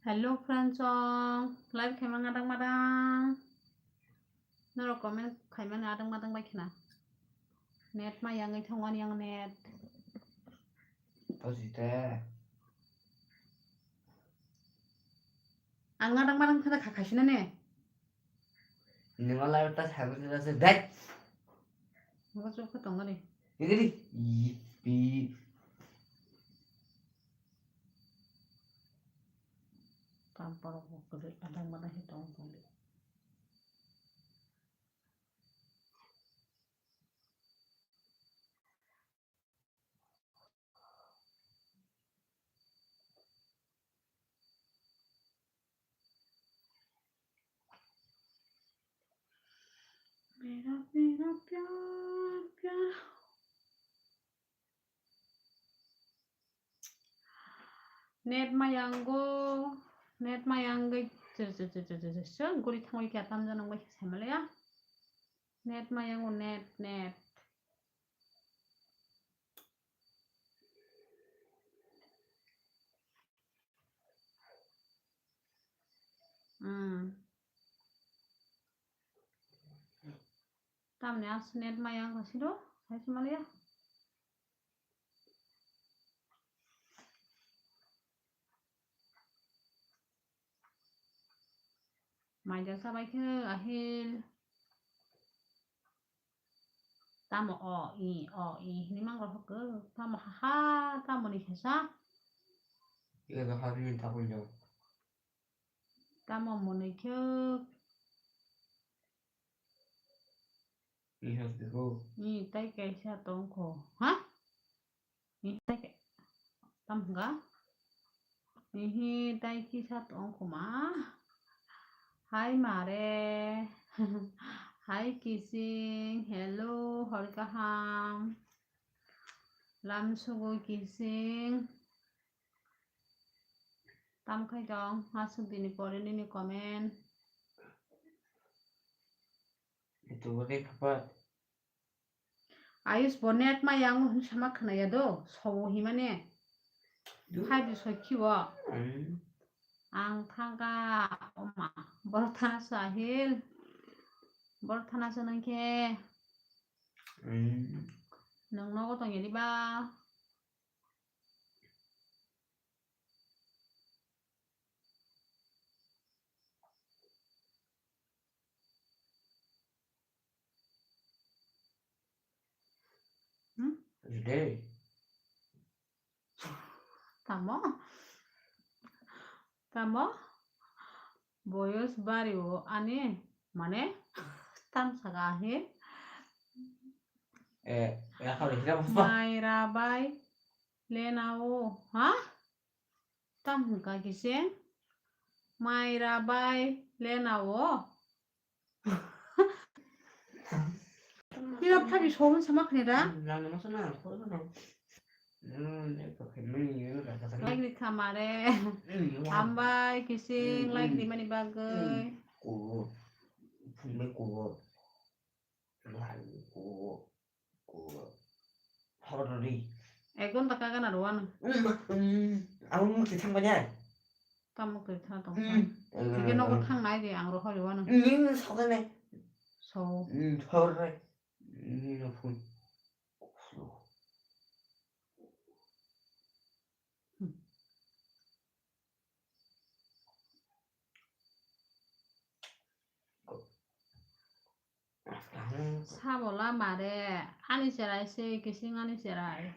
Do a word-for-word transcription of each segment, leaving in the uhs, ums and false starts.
Hello friends song, live khaima ngadang madang. Norok comment khaimani adang madang bai khna. Net ma yangwi thangwani yang net. Tosi te. Ang ngadang madang khna kha khaisina ne. Nima live ta sabi ta se dek. Ngo chukha tongani. Igri. Ipi. Kampar ko kede adang madang hi tong tong de. Mera, mera pyar, pyar. Net mayango, net mayangwi, guri thangwi kya tamjani wngwi khe saimalaya. Net mayango, net, net. Hmm. Tamni aswk net mayang kha siro, hai se maliya. Maida sabai khe ahil. Tamo o, i, o, i, hini mang rohok khe. Tamo ha, ha, tamo ni khesa. Ega ha ni tapul jo. Tamo mwnwi khe. Ni has de ko. Ni tai kaisa tongkho. Ha? Ni tai ke-, tam hwnga? Ihi tai kisa tongkho ma. Hai mare. Hai kising. Hello, hor kaham. Lam sugo kising. Tam khai tong, aswk dini pore nini comment. Itu wale kapat. Ayush bo net ma yang hwn sama khna ya do, sobo himane. Du. Hai di sokhi bo. Hmm. Ang thangka oma. Bor thana sahil. Bor thana sanang khe. Hmm. Nang nogo tong ya di ba. Hmm? Today. Tamo? Tamo? Boyos bari o ani mane tam saka he. Eh, ya kau dikira apa? Maira bai lena o, ha? Tam hwnka kise? Maira bai lena o. Pira phabi sohun sama khne da? Nang nama sana, kau sana. Hmm, ya kau khne ni, ya kau sana. Like di khamare. Hmm, ya. Hambai kising, hmm, like di mani bagwi. Hmm. Ko, phunbe ko. Ko, ko, horori. Ek ghonta kagana rwano. Um, um, ang mukti thangba jai. Tam mukti thang tong. Um, thang. Hige nogo thang nai de ang rohori wano. Um, sokane. So. Um, horori. Um, no phun. So. Hmm. Sabo lama re, ani cherai se, kising ani cherai.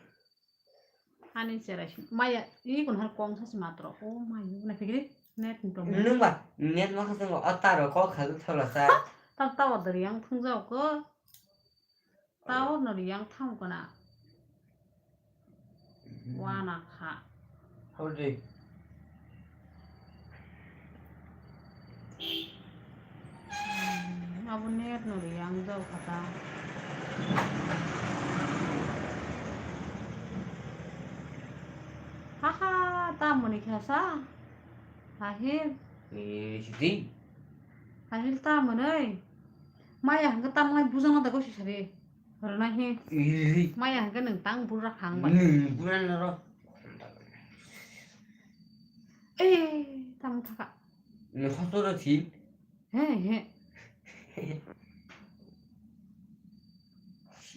Ani cherai se, maya, i kun har kong sa si matro. O mai, na fikri, net ni tong. Nung ba, net ma khasing ba, o taro kok khagwi thola sa. Tam tawa dari yang thung jao ko. Tower no riyang tham kana. Wana kha. Hodi. Hmm, abo net no riyang jao kha ta. Haha, ta muni kha sa. Hahil. Eh, sidi. Hahil ta muni. Maya hwnkhe tamlai bujano da gosi sari. Rwna hi. Iri. Maya hwnkhe nwng tang bura hang bai. Nwng bura noro. Eh, Tamo thaka. Nwng hosto ro si. He, he.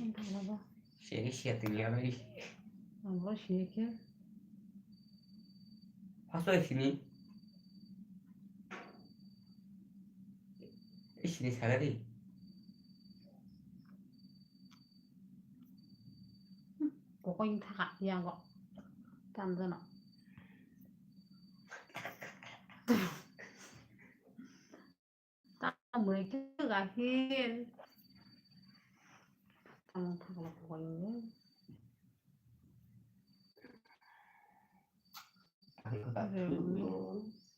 Ang thangla ba. Siyani siya tini aro i. Ang bo siya khe. Hosto sini. I sini sara di. Kokoi thaka yango. Tamjano. Tamoi khe gahir. Tamung thangla kokoi.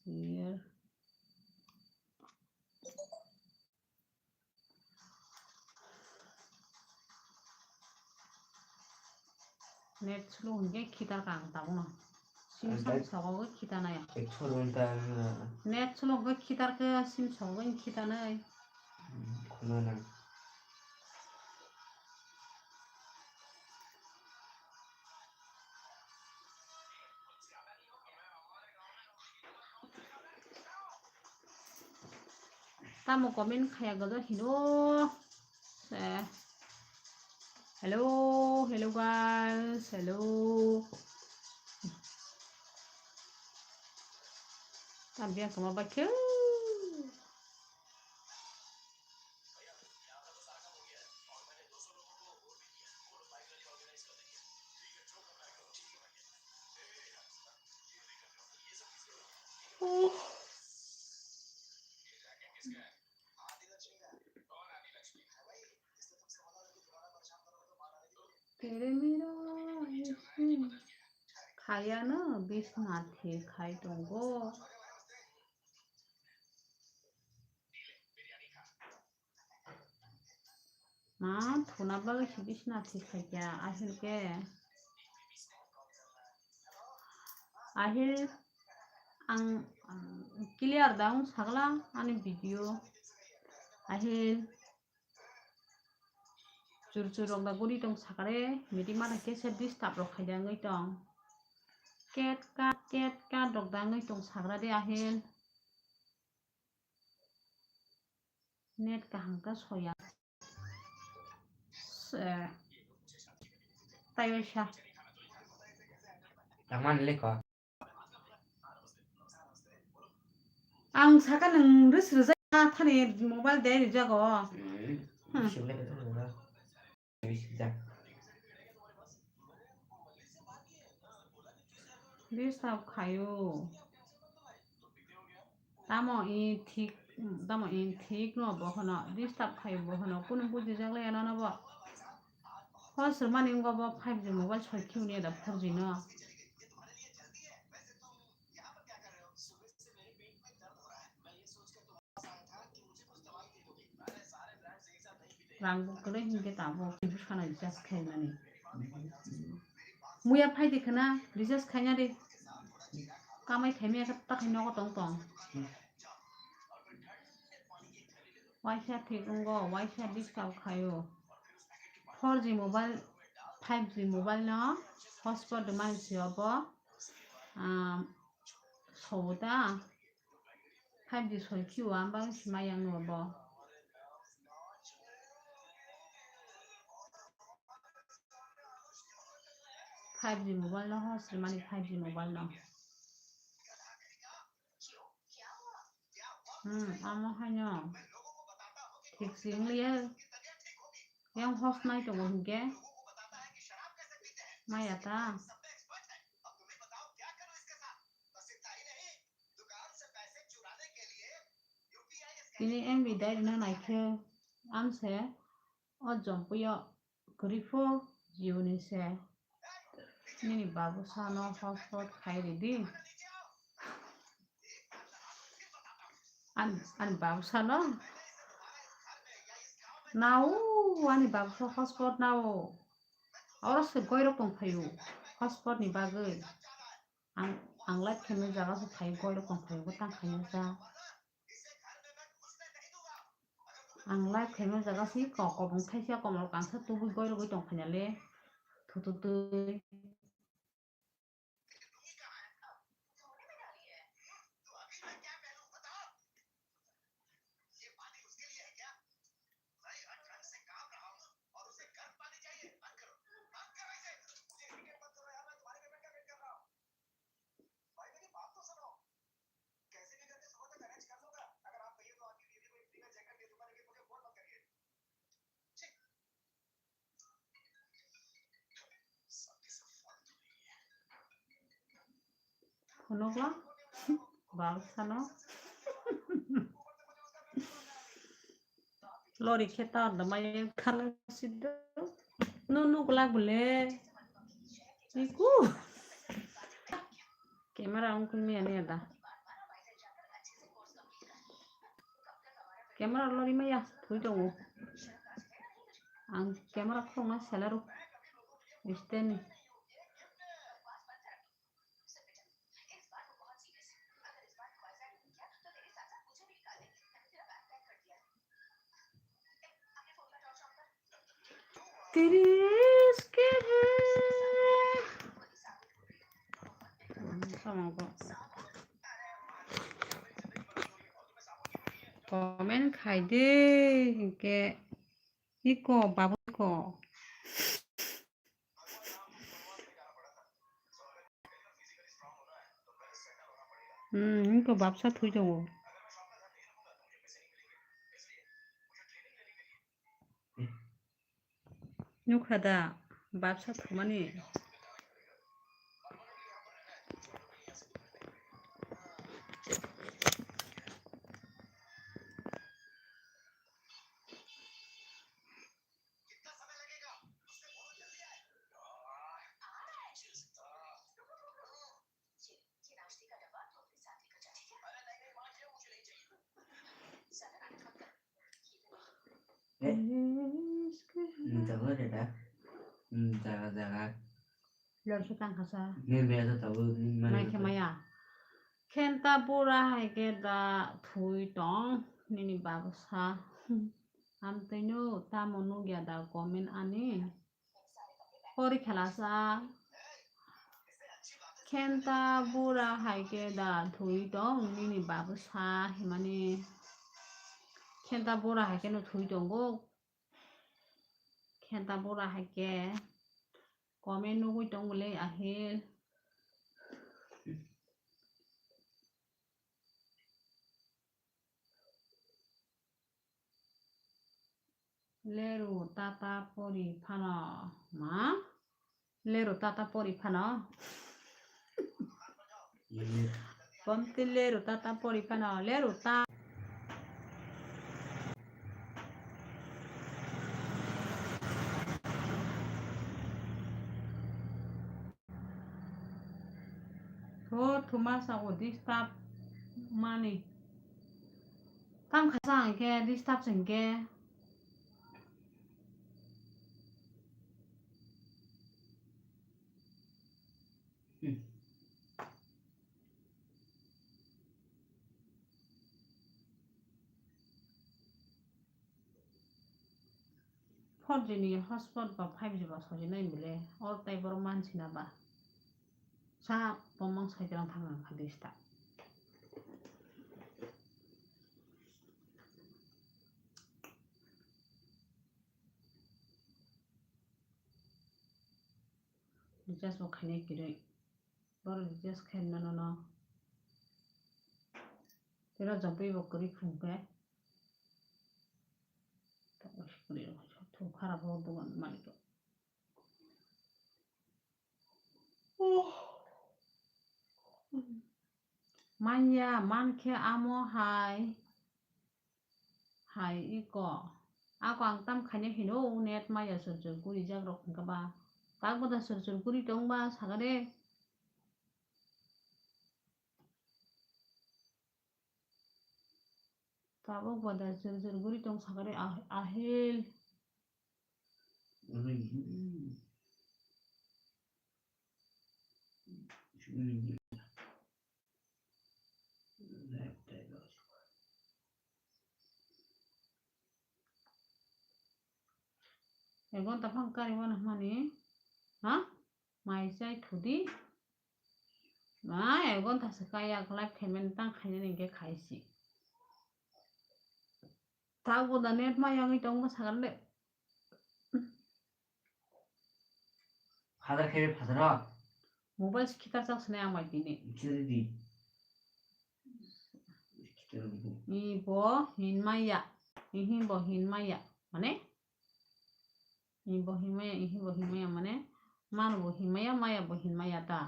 Here. Net slow hwnkhe khitar kha ang tabukno. Sim Ang samung tai sogo khitanai. Ek phone ta ang na. Net slow hwnkhe khitar khe sim sogo khitanai. Hmm, khuna nang. Tamo comment khaya gado hino. Se. Hello, hello guys, hello. Tam biang kama ba khe. Tere mero, hmm, khayano bisnathi khai tongo. Ma thuna bagwi se bisnathi khaikha ahil khe. Ahil ang, ang clear da wng sakla ani video. Ahil chur chur rok da guri tong sakare, meeting mata khe se disturb rok khaida wngwi tong. Ket kat, ket kat rok da wngwi tong sakra de ahil. Net kaham khe soya. Se. Tai waisa. Tangmani lekho. Ang saka nwng ris rijak thani mobile de rijago. Hmm. Hmm. Rijak. Disturb khaio. Tamo i thik, tamo i thik no bo hono, disturb khaio bo hono, kunu bujijak le ano no bo. Hosrwmani wngkha bo five G mobile soi khiuni da four G no. Rang bo kwrwi hinkhe tabuk recharge khainani. Muya phai di khwna, recharge khaina di. Kamai khaimaya khe ta khai nogo tong tong. Waisa thik wngo, waisa disturb khaio. Four G mobile, five G mobile no hotspot rwmani se obo. Ah, sobo ta. Five G soi khiyo, ang bang si maya wngno bo. Five G mobile no hosrwmani, five G mobile no. Hmm, amo haino. Thik si wngliya. Yang hosnai tongo hinkhe. Maya ta. Tini M B dai rwna naikhe amse o Jompuio kwrwi pho Jio ni se. Nini babusa no hotspot khai ridi. Ani, ani babusa no. Nao, ani babusa hotspot nao. Oro se goirok tong phaio hotspot ni bagwi. Ang, ang live khaima jaga se phai goirok tong phaio, bo tang khaina ja. Ang live khaima jaga se ko-, kobong thaisa komol kangsa tubui goirogwi tong phaina le. Thututui. Phunukla? Bal sano. Lori khe ta da mai khala sido. No no glak bole. Iku. Camera on kun mi ani ada. Camera lori maya thui tongo. Ang camera khongna selaro. Isteni. Tirish ke hai. Comment khai de, hinkhe iko babu ko. Hmm, iko babsa thui tongo. Nukha da, babsa thumani. Eh, minta gua ada dah. Hmm, jaga, jaga. Lor se tang khasa. Ni biasa tahu, ni mana Mai khe tahu. Maya. Khenta bura hai khe da thui tong nini babsa. Amtwino tamo nugya da comment ani. Pori khelasa. Khenta bura hai khe da thui tong nini babsa himani. Khenta bura hai khe no thui tongo. Khenta bura hai khe comment nugwi tong bwle ahil. Leru tata pori phano ma? Leru tata pori phano? Pomti leru tata pori phano, leru ta. Tho thuma sa o disturb mani. Tam khasa hingke disturb hingke. Hmm. Four G ni hotspot ba five G ba sojinai bile, o tei borok mansi na ba. Sa bomang sai tong thang ang kha dista. Recharge bo khainai kwrwi. Borok recharge khaini mano no. Tei rajabwi bo kwrwi phung khe. Tok bai se kwrwi rok thung khara bo dogan malik rok. Manya mankhe amo hai. Hai iko. Ako ang tam khaina hino net maya sur sur guri jak rok hwnkha ba. Tabuk da sur sur guri tong ba saka de. Tabuk ba da sur sur guri tong saka de ah-, ahil. Ek ghonta phang kari wana hwnmani, ha? Mai chai thudi. Ma, ek ghonta se kaya, live khaimani tang khainani hwnkhe khaisi. Tabuk da net ma yangwi tongma sakha le. Father khe father o. Mobile se khitar chak sini ang bai tini. Khitar di. Khitar di. Ibo hinmaya. Ihi bo hinmaya. Mane? Ibo hinmaya, ihi bo hinmaya mane. Man bo hinmaya, maya bo hinmaya ta.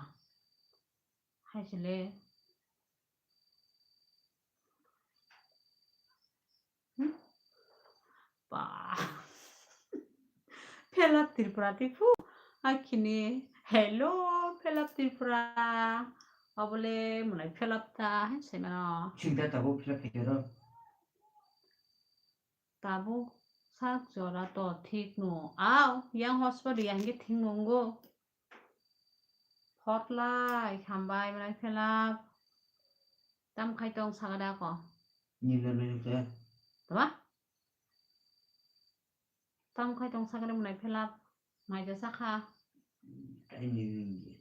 Hai sile. Hmm? Ba. Felap Tripura ti phu. Akhini. Hello, Felap Tripura. Obole munai felap ta, hai sai mano. Singda tabo felap khaikhe ro. Tabuk sak jora to thik no. Aw, yang hotspot ya hingke thik nungo. Hotlai, hambai, mwnai felap. Tam khai tong sakada ko. Nila nila khe. Tama? Tam khai tong sakada mwnai felap. Mai ja sakha. Ai nila nila.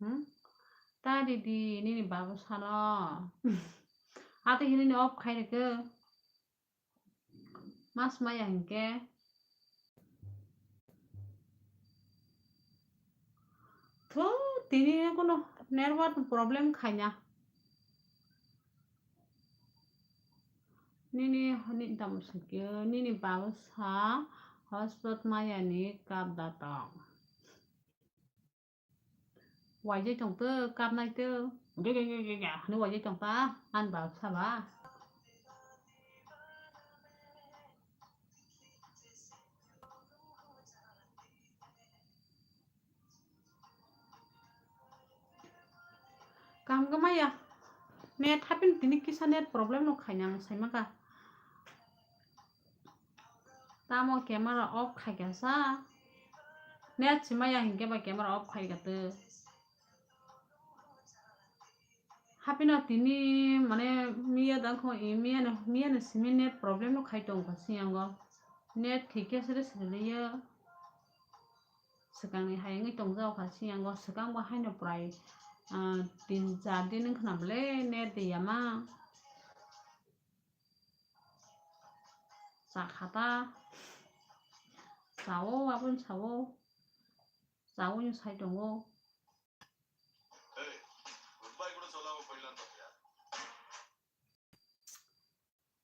Hmm? Ta didi, nini babu sano. Ate hinini off khai rikhe. Mas maya hinkhe. Thu, tini kono network problem khaina. Nini, nini tamo sakhe, nini babu sa hotspot maya ni kap da tong. Waijai tong to, kapnai to. Ge, ge, ge, ge, ge, hwnwi waijai tong ta, ani baba saba. Kaham khe maya. Net hapin tini kisa net problem no khaina ang saimaka. Tamo camera off khaikha sa. Net simaya hinkhe ba camera off khaikha to. Hapino tini mane miya dangkho, miya no, miya no simi net problem no khai tongkha siyango. Net thikhe sere sere liya. Swkangni hai wngwi tongjago kha siyango. Swkang bo haino prai, ah, tin char din wngkha na bwle net de yama. Cha khata. Chao, aboni chao. Chawi no sai tongo.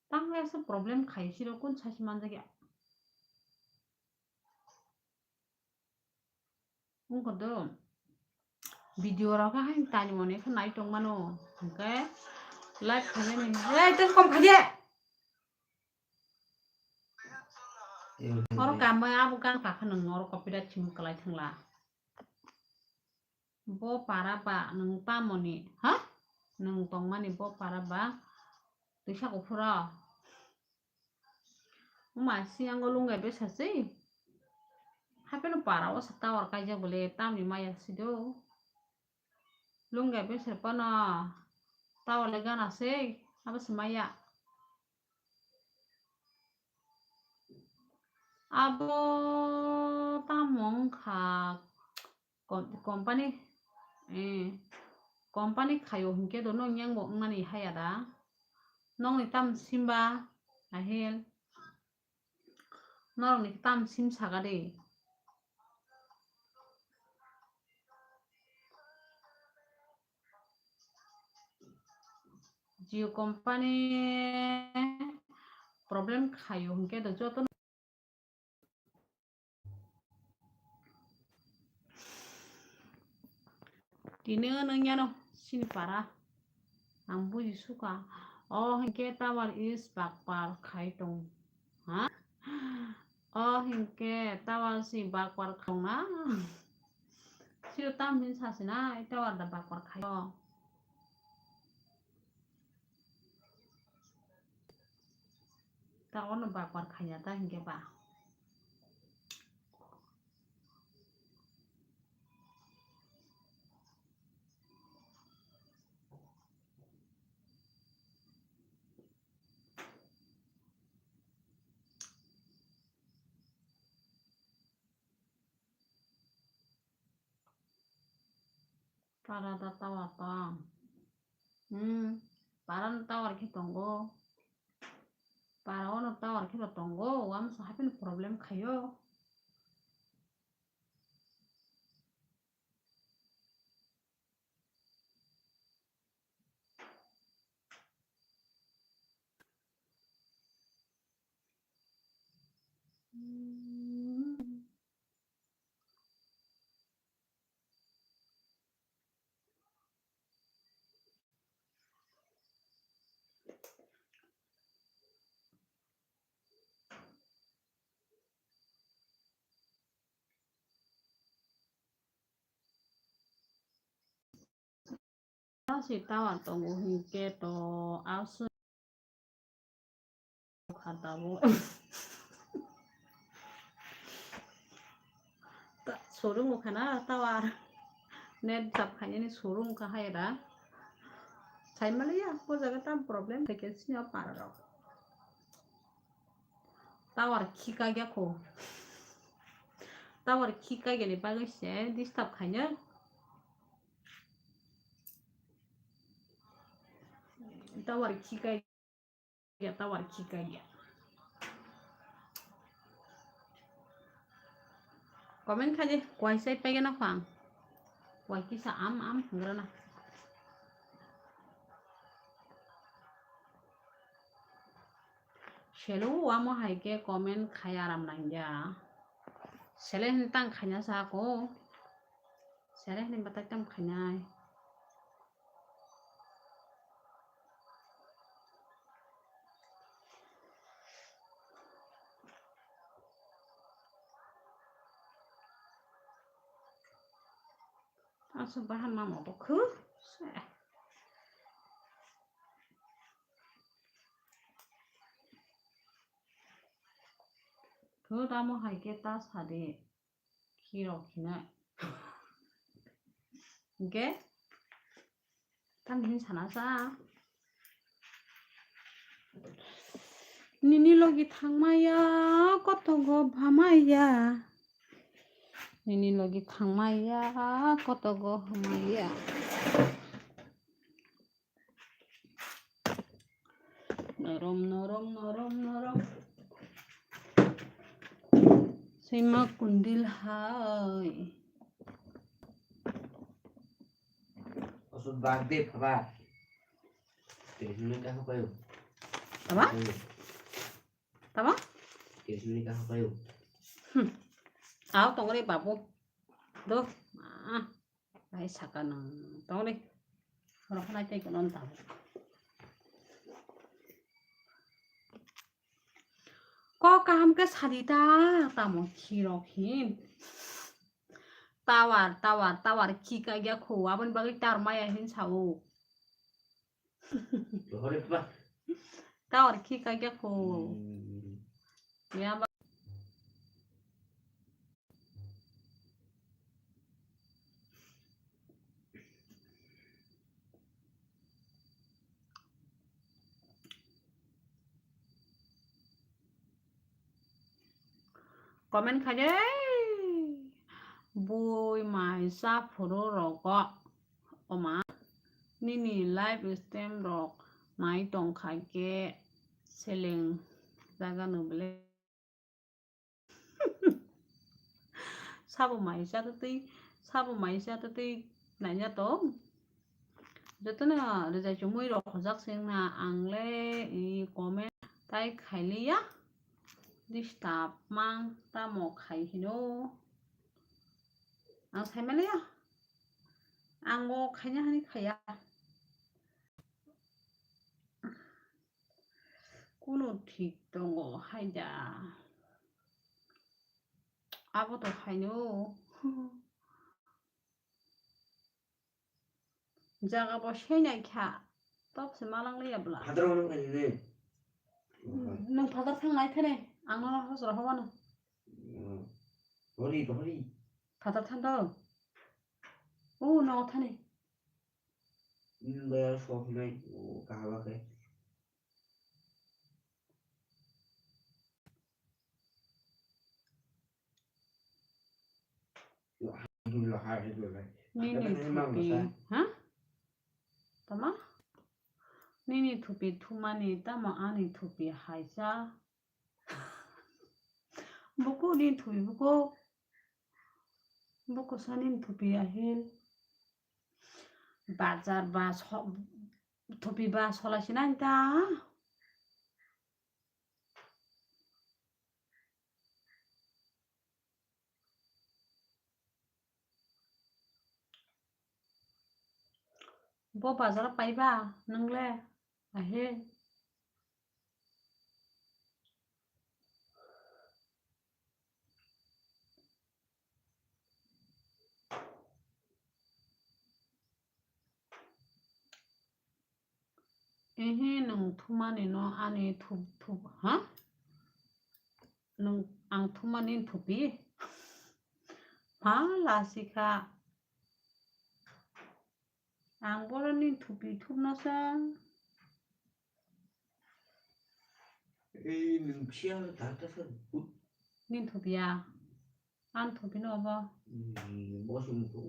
Tang kaisa problem khai siro kun sachi manjak ya. Wngkha do video rok khe haino tani moni khe nai tong mano. Hwnkhe live khainani. Ei, tei kom khaidi. Oro kambai abo gan kakha nang oro copyright simi kwlai thangla. Bo para ba nwng tamoni, ha? Nwng tongmani bo para ba twisa kuphuro. Wngma siyango lungai besa se. Hapheno para o se tower kaijak bole tamni maya sido. Lungai besa phano tower le gana se, abo se maya. Abo tamo wngkha com-, company, eh, company khaio hinkhe do nwng yang bo wngmani haya da. Nokni tam simba, Ahil. Norokni tam sim saka de. Jio company problem khaio hinkhe do joto. Tini nwng yano sini para. Ang buji suka. O hinkhe tower is bakpar khai tong. Ha? O hinkhe tower si bakpar khong na. Siro tam hin sasi na, tower da bakpar khai. Ta ono bakpar khaiya ta hinkhe ba. Para da tower tong. Hmm, para no tower khe tongo. Para ono tower khe bo tongo, wamsa hapheno problem khaio. Si tower tongo hinkhe to aswk kha tabuk. Ta-, showroom o khana tower. Net jab khainani showroom kha hai da. Sai maliya, o jaga tam problem khaikhe sini o para rok. Tower khika gya kho. Tower khika gya ni bagwi se disturb khaina. Tower khika gya, tower khika gya. Comment khaidi, kuai sai pegena khwang. Kuai kisa am am hwngrana. Selo wamo hai khe comment khai aram nangya. Sele hin tang khaina sa ko. Sele hin batai tam khainai. Aswk bahan mama bo khu. Se. Thu tamo hai khe ta sadi. Khirok hina. Hingke tam hin sana sa. Nini logi thangmaya kotogo bhamaya. Nini logi thangmaya kotogo hamaya. Norom, norom, norom, norom. Sima kundil hai. Oso bag de phaba. Tini ka hokayo. Tama? Tama? Tini ka hokayo. Hmm. Aw tongre babu. Do. Ah. Ai saka nang tongre. Rokna tei kono ta. Kok kaham khe sadi ta, tamo khirok hin. Tower, tower, tower, khi kagya kho, aboni bagwi tower maya hin sao. Tower khi kagya kho. Hmm. Ya ba- Comment khaide bui mai cha phuru rogo oma nini live stream rok nai tong kha khe seleng jaga no bele. Sabo mai cha twi, sabo mai cha twi naina tong. Jotono rijai chumui rok khojak sengna ang le i comment tai khailiya. Disturb mang tamo khai hino. Ang sai maliya. Ang o khaina hani khaya. Kunu thik tongo haida. Abo to haino. Jaga bo seinai kha. Tok se malang liya bla. Hadra wano kani ne. Nwng phatar thang nai thane. Ang no hosra hobano. Hori, hori. Phatar thang do. O no thane. Nwng bayar sok nai, o kahaba khe. Nini thupi, ha? Tama? Nini thupi thumani tamo ani thupi haisa. Buku ni thupi buku. Buku sani thupi ahil. Bazar ba so-, thupi ba solai sinai ta. Bo bazar paiba nwngle ahe. Ehe, nwng thumani no ani thup thup, ha? Nwng ang thumani thupi? Ma lasikha. Ang boroni thupi thupnasa. Ei, nwng phiya ta ta sa but. Ni thupiya. Ang thupi no bo. Hmm, bo sum tu.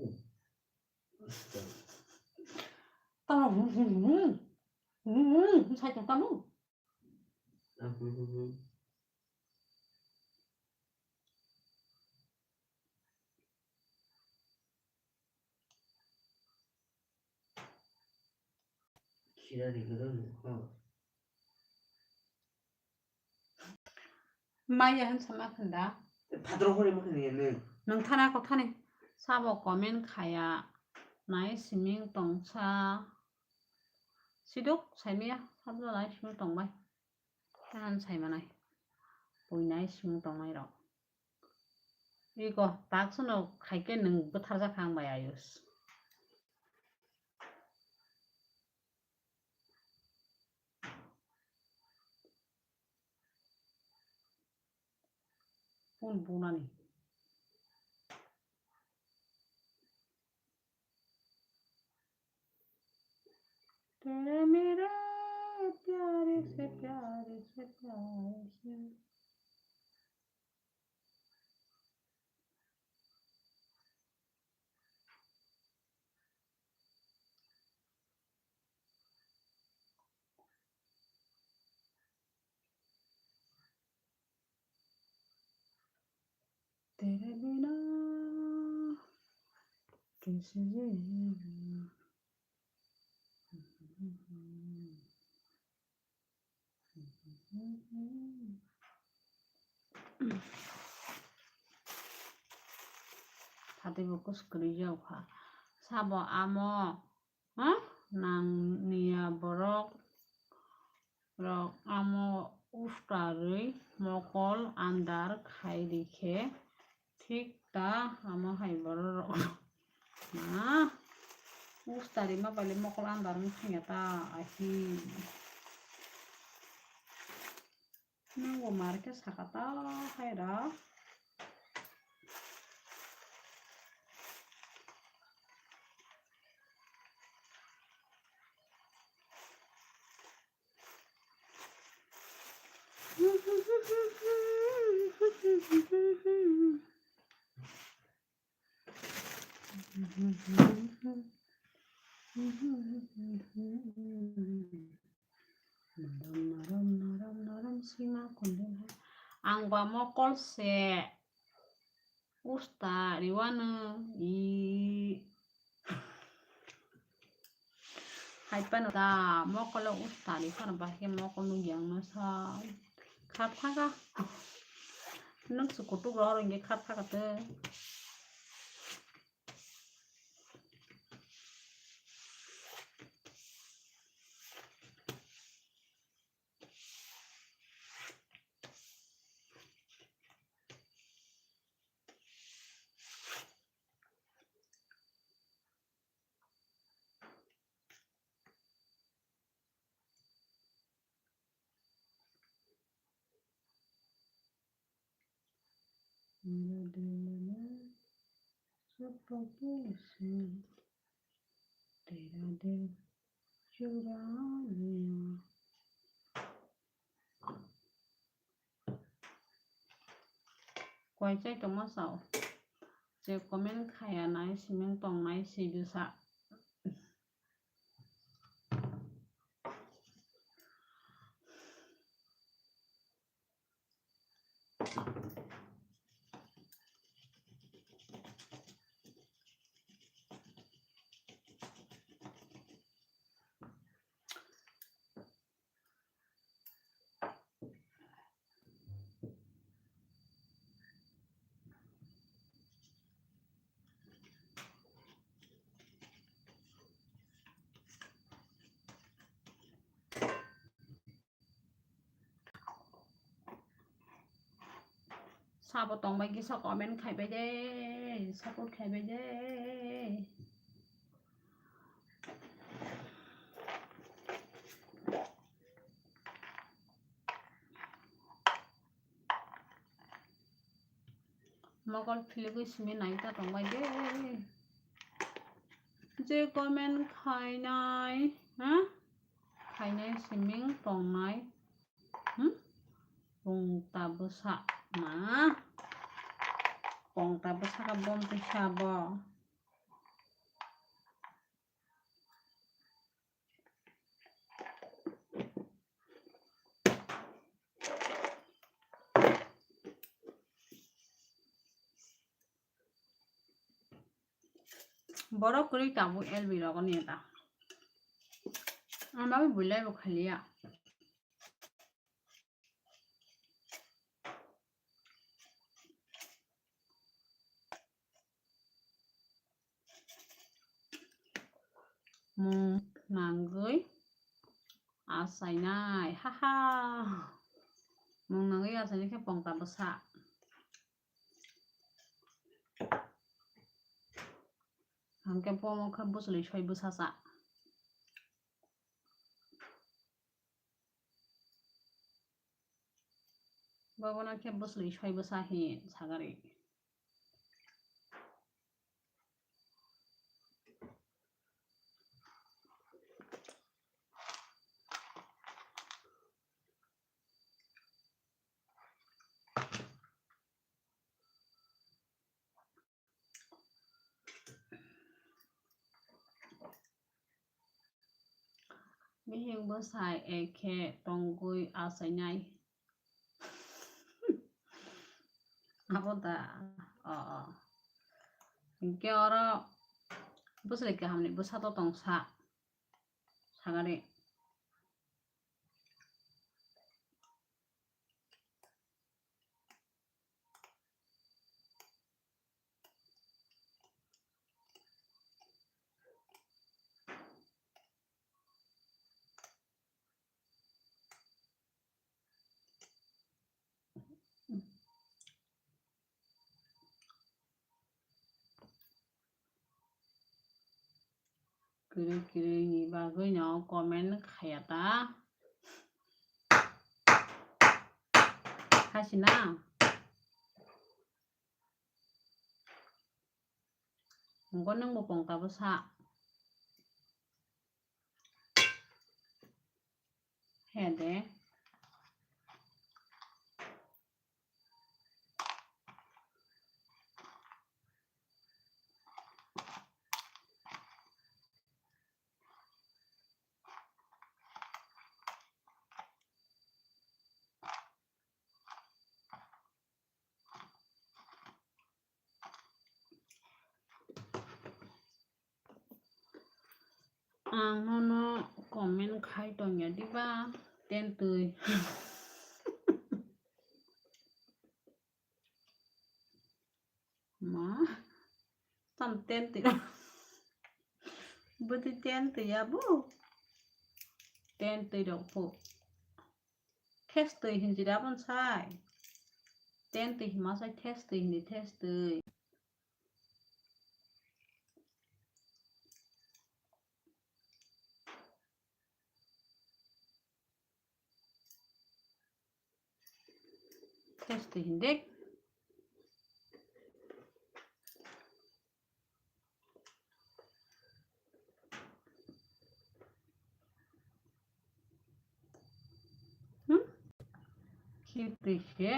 Tamo, hmm, hmm, hmm. Hmm, hmm, hmm, sai tamo. Maya han sama khanda. Phatro hore ma khani ne. Nwng thana ko thani. Sabo comment khaya. Nai siming tongsa. Siduk saimaya. Sabo nai siming tongbai. Tahan saimanai. Puinai siming tongnai rok. Iko tak sono khaike nwng bwtharjak kha ang bai Ayush. Phone bunani. तेरे मेरे प्यारे से प्यारे से प्यारे से। तेरे बिना कैसे जिएंगे। Hati bo kus kwrwi jao kha. Sabo amo, ha? Nang niya borok rok amo ustarwi mokol andar khai rikhe. Thik ta amo hai borok rok. Na, ustari ma paile mokol andar wng thangya ta, ahi. Nang bo mar khe saka ta hai ra. Naram, naram, naram, naram, sima kondel hai. Ang ba mokol se usta riwano i hai pano da mokolo usta ri phano bahai mokol nung yang no sa khat thaka nung su kutuk ro ro nge khat thaka te. मेरा दिल में सब पगल से तेरा दिल चुरा लिया। Koi chai tongma sao. Je comment khaya nai siming tongnai si bwsa. Sabo tongbai kisa comment khaibai de, support khaibai de. Mokol philigwi simi nai ta tongbai de. Je comment khainai, ha? Khainai siming tongnai. Hmm? Pungta bwsa ma. Pungta bwsa ka bom tisa bo. Borok kwrwi tabuk L B rogo ni ta. Ang bagwi builai bo khaliya. Mung nangwi achainai, haha. Mung nangwi achainai khe pongta bwsa. Hwnkhe bomo khe bwswlwi soi bwsa cha. Bobono khe bwswlwi soi bwsa hin sagari. Bihik bwsai ekhe tongwi achainai. Abo da, o, o. Hinkhe oro bwswlwi kahamni bwsa to tongsa. Sagari. Kwrwi kwrwi ni bagwi no comment khaya ta. Hasina. Ngo nang bo pongta bwsa. He de. Ang nono comment khai tongya diba, ten twi. Ma, tam ten twi. Bwtwi ten twi ya bo. Ten twi rok phu. Thes twi hinjira abon sai. Ten twi hima sai thes twi hindi thes twi. Thes twi hindi. Hmm? Khitwi se.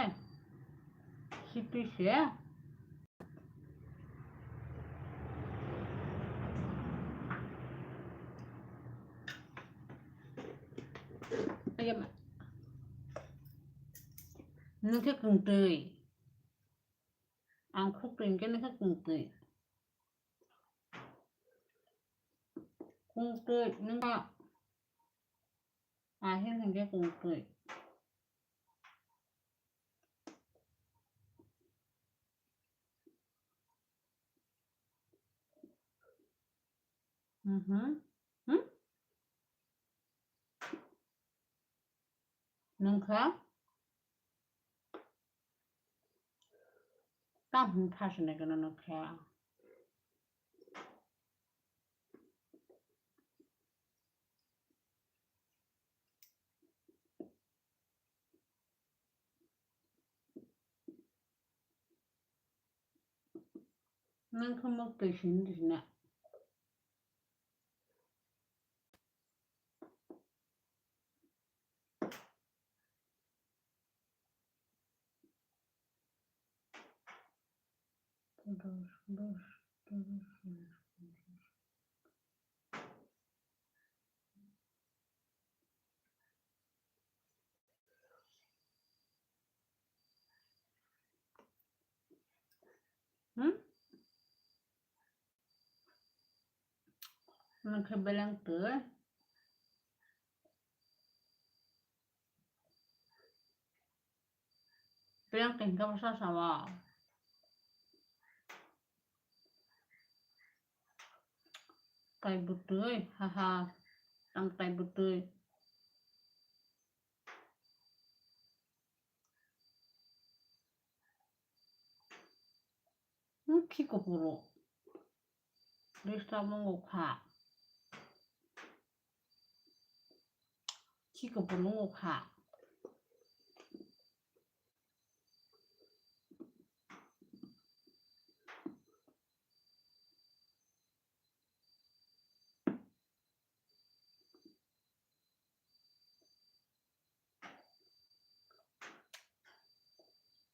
Khitwi se. Ayama. Nwng khe kwngtwi. Ang khuk twi hwnkhe nwng khe kwngtwi. Kwngtwi nwng khe. Ahil hwnkhe kwngtwi. Mhm. Hmm? Nwng kha? Tamo hwn pha swnai gana nwng kha? Nang khe mok twi sini sina. Dos, dos, dos, dos. Hmm? Nang khe beleng twi. Beleng twi hwnkhe bwsa sao. Tai bwtwi, haha, tang tai bwtwi. Hmm, khi kupuro. Disturb wngkha. Khi kupuro wngkha.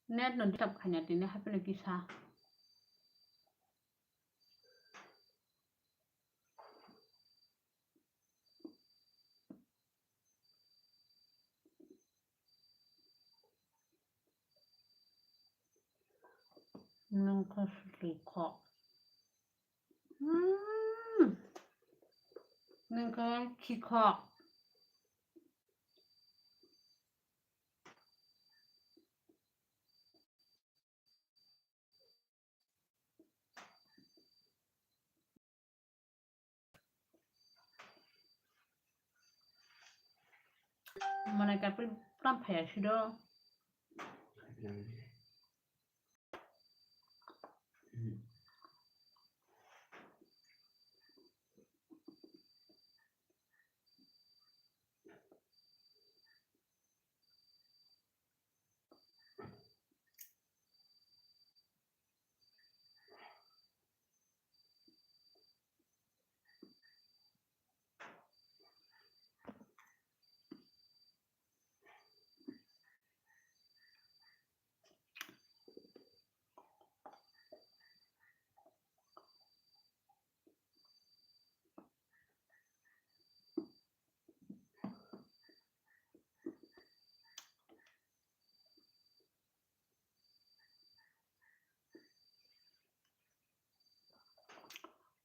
Net no disturb khaina tini hapheno kisa. Nung khe sutwi kho. Hmm. Nung khe khi kho. Mana kapil pram phaya sido.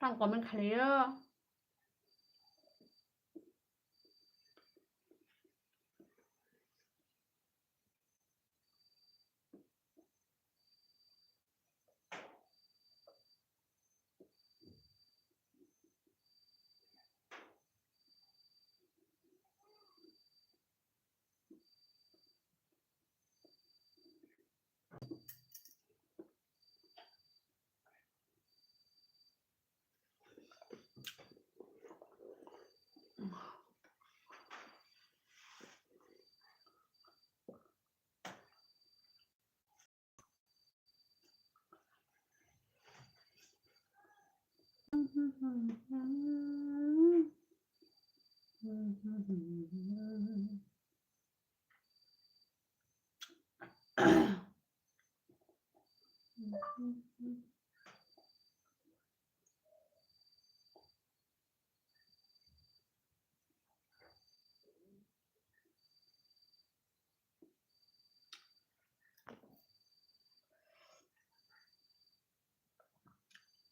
Tang comment khlaio.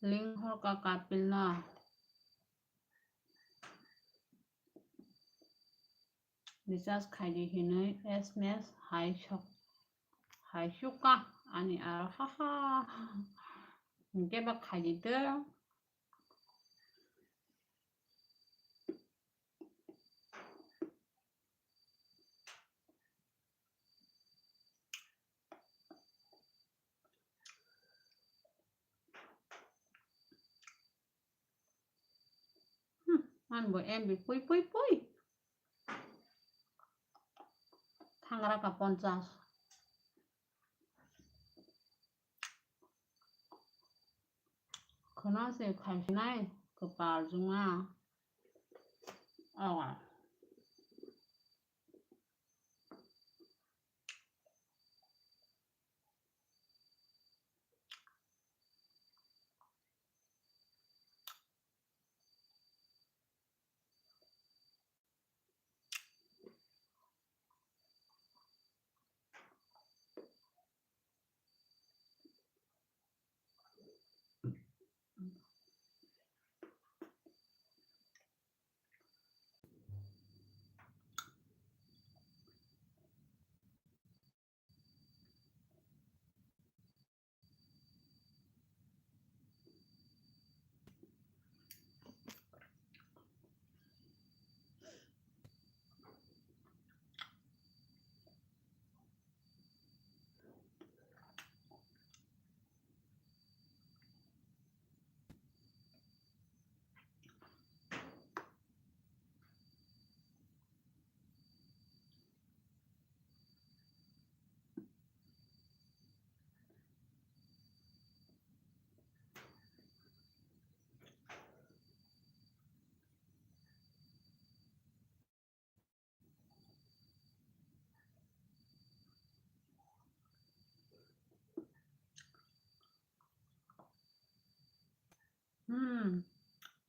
Link hor ka kapil na. Recharge khaidi hinwi S M S hai sok, hai suka ani aro, haha. Hingke ba khaidi de. Hmm, ani bo M B pui pui pui. Thangra ka ponchas. No se khamsinai kwpal juma. Awa. Hmm.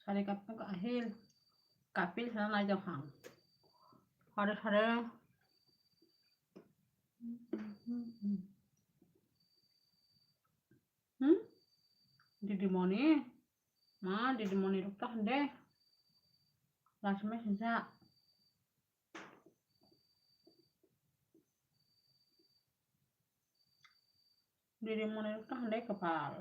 Sari kapil ahil. Kapil sana nai jok hang. Hare hare. Hmm? Didimoni. Ma, didimoni rok ta hande. Last message ja. Didimoni rok ta hande kapal.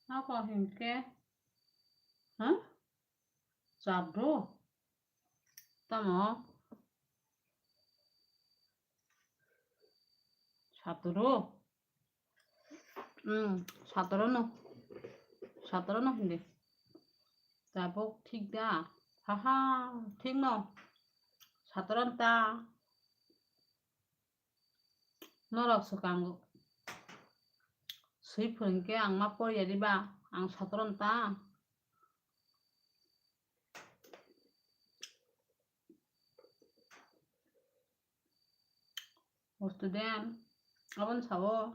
Ako hinkhe, ha? Chabru? Tamo? Saturu? Hmm, saturu no. Saturu no hindi. Tabuk thik da? Haha, thik no. Saturu ta. Norok swkang swi phwrwngkhe ang ma poriya diba, ang satron ta. O student, aboni sao